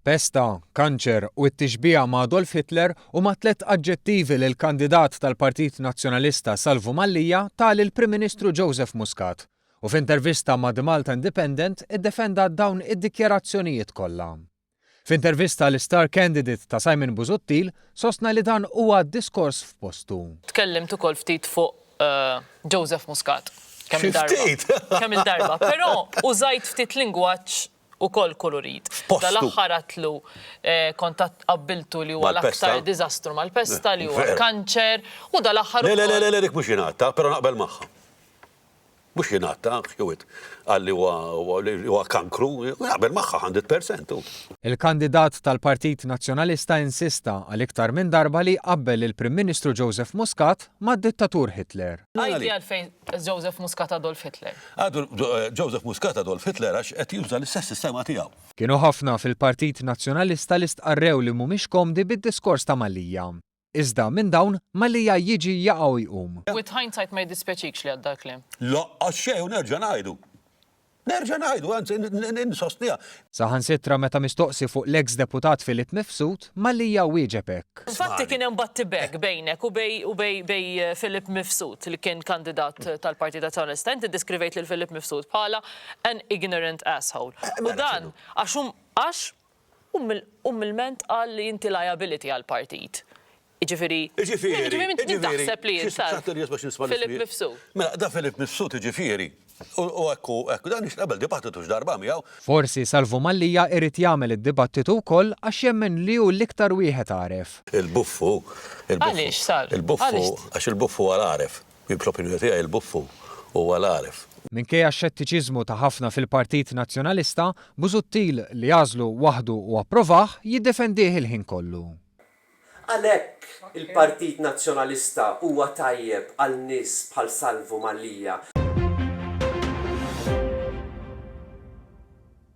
Pesta, kanċer u t-tixbiha ma' Adolf Hitler huma tlett aġġettivi li l-kandidat tal-Partit Nazzjonalista Salvu Mallia ta lill-Prim Ministru Joseph Muscat u f'intervista ma' The Malta Independent iddefenda dawn id-dikjarazzjonijiet kollha. F'intervista l-istar candidate ta' Simon Busuttil sostna li dan huwa diskors f'postu. Tkellimt ukoll ftit fuq Joseph Muscat. Kemm il-darba. Xi ftit? Kemm il-darba. Però użajt ftit lingwaġġ ukoll kulurit. F'postu. Dal-aħħar għadtlu kont qabbiltu li huwa l-aktar diżastru mal-pesta, li huwa kanċer, u dal-aħħar ukoll. Le, le, le, le, dik mhux jien għadtha, però naqbel magħha. Mhux jien għadtha, Hewitt qal li huwa kankru, naqbel magħha 100%. Il-kandidat tal-Partit Nazzjonalista insista għal iktar minn darba li jqabbel lill-Prim Ministru Joseph Muscat mad-dittatur Hitler. Għidli għalfejn Joseph Muscat Adolf Hitler. Joseph Muscat Adolf Hitler għax qed juża l-istess sistema tiegħu. Kienu ħafna fil-Partit Nazzjonalista li stqarrew li mhumiex komdi bid-diskors ta' Mallia. Iżda minn dawn, Mallia jiġi jaqa' u jqum. With hindsight ma jiddispjaċikx li għadda l-kliem? Laqqas xejn u nerġa' ngħidu. Nerġa' ngħidu, anzi insostniha. Saħansitra meta mistoqsi fuq l-eks deputat Philip Mifsud, Mallia wieġeb hekk. Infatti kien hemm battibekk bejnek u bej u bej bej Philip Mifsud li kien kandidat tal-Partit Nazzjonalista. Inti ddeskrivejt lil Philip Mifsud bħala an ignorant asshole. U dan għax hu għax umilment qal li inti liability għall-partit. Jiġifieri. Jiġifieri. Min taħseb li int sar? Philip Mifsud. Mela, da Philip Mifsud jiġifieri. U hekk hu, hekk hu. Dan nixtieq nagħmel dibattitu x'darba miegħu. Forsi Salvu Mallia irid jagħmel id-dibattitu wkoll għax jemmen li hu l-iktar wieħed għaref. Il-buffu, il-buffu. Għaliex sar? Il-buffu, għax il-buffu huwa l-għaref. Jien fl-opinjoni tiegħi il-buffu huwa l-għaref. Minkejja x-xettiċiżmu ta' ħafna fil-Partit Nazzjonalista, Busuttil, li għażlu waħdu u approvah, jiddefendih il-ħin kollu. Għalhekk il-Partit Nazzjonalista huwa tajjeb għal nies bħal Salvu Mallia.